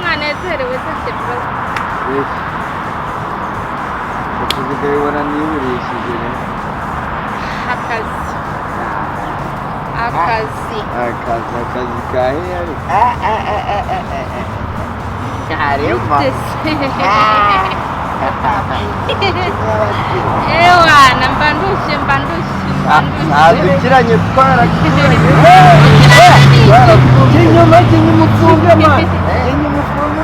Ntanezerewe se, mfite ibibazo? Ukabibona niburishije. Akazi, akazi. Akazi, akazi ka hehe ariko? Harimo. Ewana, mba ndushye, mba ndushye, mba ndushye. Dukiranye, twarakuranye. Kinyuma, kinyuma ufunge man, kinyuma ufunge.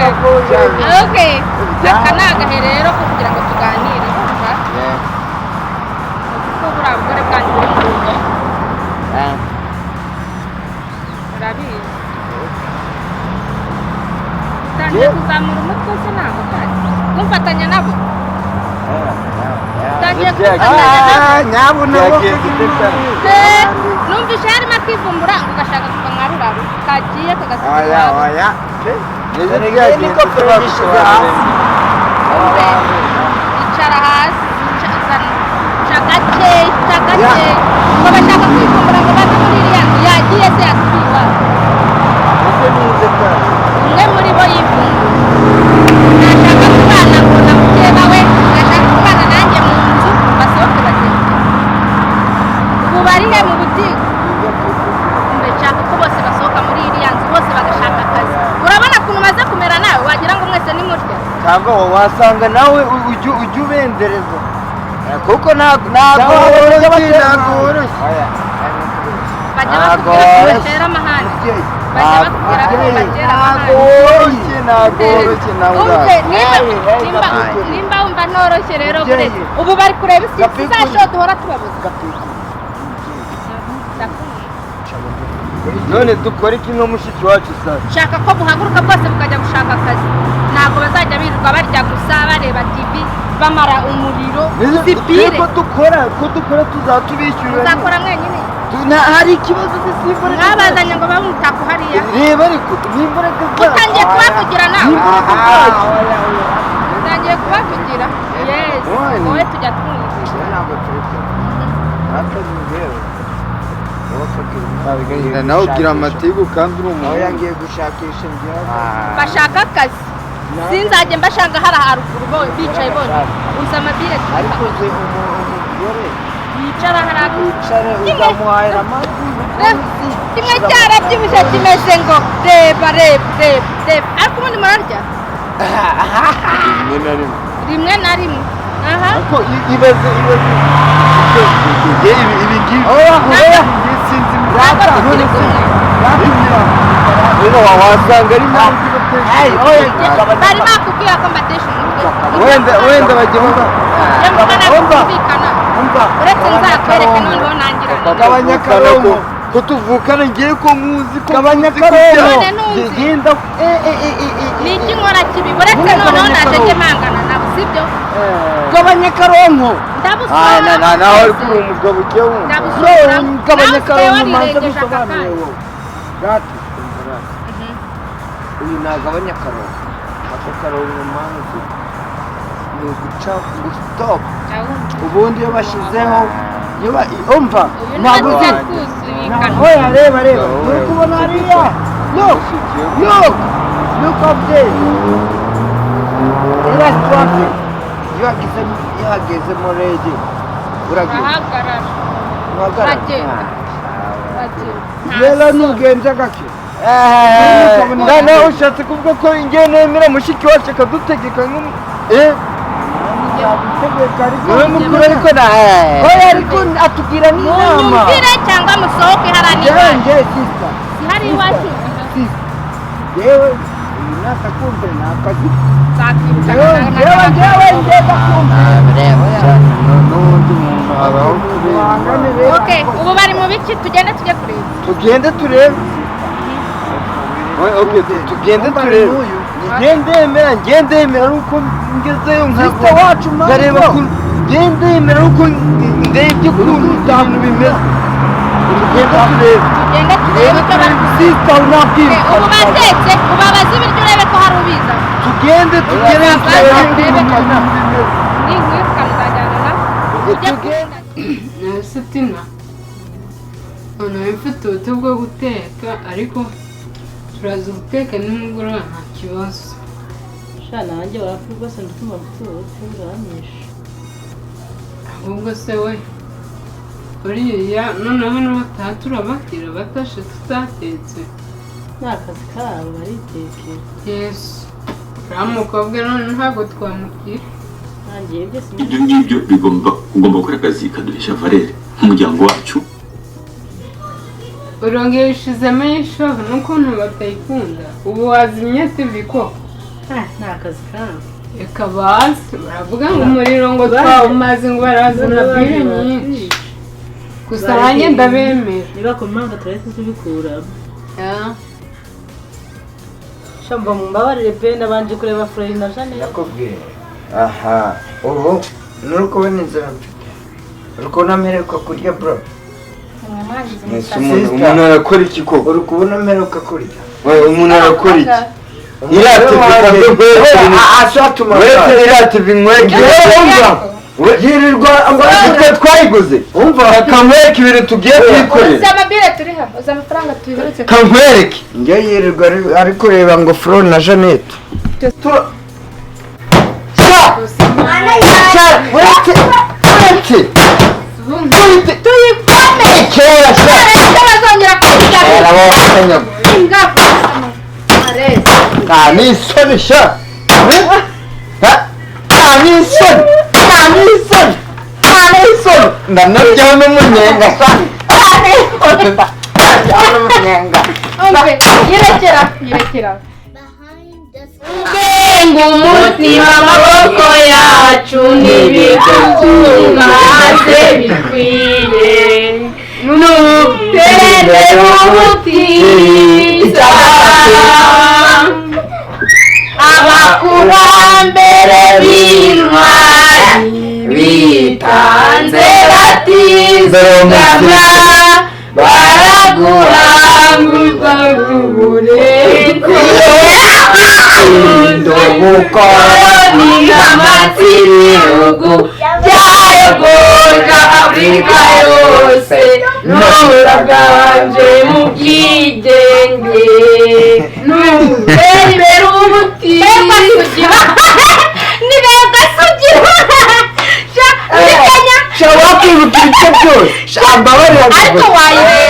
Okay, aka ni agahe rero ko kugira ngo tuganire. Urumva kuko buriya bugore bwanyu buri mu rugo, urabizi, utangiye kuzamura umutwe se, ntabwo kari kumfatanya nabo, utangiye kumfatanya nabo. Nyabuna. Eh, numvise harimo akivumbura ngo gashaka kuva nka rurabo kagiye kagasiga Oya. iwabo. Oya. Niko permishize hasi. Umve, icara hasi, ca gake, ca gake, ngo bashaka kwivumbura ngo bave muri iriya nzu. Yagiye se, yasubiye iwabo? Umwe muri bo yivumbuye, ntashaka kubana ngo na mukeba we, ntashaka kubana nanjye mu nzu. Basohoke bagende. Ubu bari he? Mu butike. Ndashaka ko bose basohoka muri iriya nzu, bose bagashaka akazi. Urabona ukuntu umaze kumera nawe, wagira ngo mwese ni murya. Cyangwa wasanga nawe ujya ubendereza, kuko ntabwo woroshye, ntabwo woroshye. Bajya Ntabwo bakubwira ko woroshye. batera amahane, bajya bakubwira ko batera Ntabwo amahane. woroshye, ntabwo woroshye nawe. Umve, nimba Urazi. nimba wumva ntoroshye rero, Mubyeyi. buretse ubu bari kureba isi Gapikuri. zasho duhora tubabuza. Ndakumva. None dukora iki nka mushiki wacu sasa? Shaka ko buhaguruka bwose bukajya gushaka akazi. Ntabwo bazajya birirwa barya gusa, bareba TV, bamara umuriro sipire. Ko dukora tuzatubishyurira. Muzakora mwenyine? Hari ikibazo zisimbura. Mwabazanye ngo babe umutako hariya. Reba ariko ni imbaraga zacu. Utangiye kubavugira nawe. Ni imbaraga zacu. Utangiye kubavugira, yes. Wani. Wowe tujya twumva. Ntabwo turi kumwe natwe rero. Nawe ugira amatiku kandi uri Aho umuntu. yangiye gushakisha njyewe. Bashaka akazi, sinzajye mbashanga hari haruguru bo bicaye bonyine. Uzi amabire Ariko tuba uzi umugore yicara hariya wicare uzamuhahira amazi. Kimwe cyarabyibushye kimeze ngo reba, reba, reba, reba. Ariko ubundi murarya? Rimwe na rimwe. Rimwe na rimwe, aha. Ariko ibaze, ibaze. Nge ibi ngibi. Oya, oya. Nge sinzi. Ntabwo tukiri kumwe. Rero wasanga ari impamvu Hey, oya. Bari bakubwira ko mbatesha umutwe. Wenda bajya baba. Njye mbona Umva. kumvikana. Umva. Uretse nzakwereke noneho nangirane. Gabanya akarongo. Ko tuvukana, ngiye ko muzi ko Gabanya muzi ko akarongo. None ntunzi. Genda. Ni iki nkora kibi? Uretse noneho naje njye mpangana nabo, sibyo? Gabanya akarongo. Ndabusora. Na na nawe ariko uri umugabo ugiye wumva. Ndabusora. Gabanya Nawe usigaye akarongo manza warirengeje aka bisobanuye kanya. wowe rati, umva rati. Uyu nagabanya akarongo, ako karongo mpamvu ni uguca ngo stop. Ubundi iyo bashizeho, iyo umva. Uyu Ntabwo uzi. Oya, reba, reba, uri kubona hariya? Look, look, look up there, iriya traffic. Iyo hagezemo red, uragenda. Urahagarara. Uhagarara. Uragenda, uragenda. Rero nugenza gake. Na ushatse kuvuga ko ngiye nemera mushiki wacu akadutegeka nk'umu Yagutegeka ariko niwe mukuru ariko na Oya, ariko atugira n'inama. Munyumvire cyangwa musohoke hariya Njyewe n'iwacu. njyewe, sister. Si hari iwacu? Sister, yewe uyu natakumvira ni akazi. Nzakwirukana. Njyewe, njyewe, njyewe ndakumvira. N'undi muntu abaho kubera. Okay, ubu bari mu biki? Tugende tujye kureba. Tugende turebe. Okay, tugende turebe. Ngende yemera, ngende yemera ari uko ngezeyo. Sister wacu nkareba mama. Ngende yemera ari uko ndebye ukuntu ibintu bimeze. Tugende turebe. Tugende turebe icyo bari. Sister, unabwira. Ubu batetse, ubabaze ibiryo, urebe ko hari ubiza. Tugende tugende turebe ukuntu ibintu bimeze. Ninkwirukana uzajyana nabo ujye Tugende. kureba. Sitina. Nari mfite ubuto bwo guteka ariko turaza guteka nimugoroba nta kibazo. Sha nanjye wapfa rwose ndumva mfite ubute buranyishe. Ahubwo se we uriya noneho n'ubutaha turababwira batashe tutatetse. Ni akazi kabo baritekera. Yesu uriya mukobwa none ntabwo twamubwira. Nanjye ibyo Ibyo ngibyo bigomba ugomba gukora akazi kaduhesha valeur nk'umuryango wacu. Urongera ushizemo y'ishoho n'ukuntu batayikunda ubu wazimye TV koko. Ni akazi kabo. Reka baze baravuga ngo umuriro ngo twawumaze ngo barazana bire nyinshi. Gusa nanjye ndabemera. Niba ku mpamvu turahita tubikuramo. Sha mva mumbabarire pe nabanje kureba Flori na Jeannette. Nakubwiye aha ubu nuri kubona inzira mfite uri kubona mperuka kurya bro. Umuntu arakora iki koko? Uri kubona mperuka kurya. Umuntu arakora iki? Iriya TV iriya TV nkwereke yirirwa twe twayiguze umva kankwereke ibintu tugiye kwikorera. Uzi amabire turiha, uzi amafaranga tuherutse. Kankwereke njye yirirwa ari kureba ngo Flo na Jeannette. Tuyikome kera sha bazongera kurya. Nta n'isoni sha nta n'isoni nta n'isoni nta n'isoni ndanaryaho n'umunyenga sha nta n'isoni ndanaryaho n'umunyenga. Yirekera yirekera. Ngo umutima amaboko yacu ntibidutungaze bikwiye nutere ubutitsa abakurambere b'intwari bitanze batizigama baraguhambuza uburetwa ibihugu byayogoje Afurika yose n'uraganje mu bwigenge n'uberibera ubutitsa Ni bega sugira. Sha Sha wakwibuka ibice byose. Sha mbabarira ariko wayireba.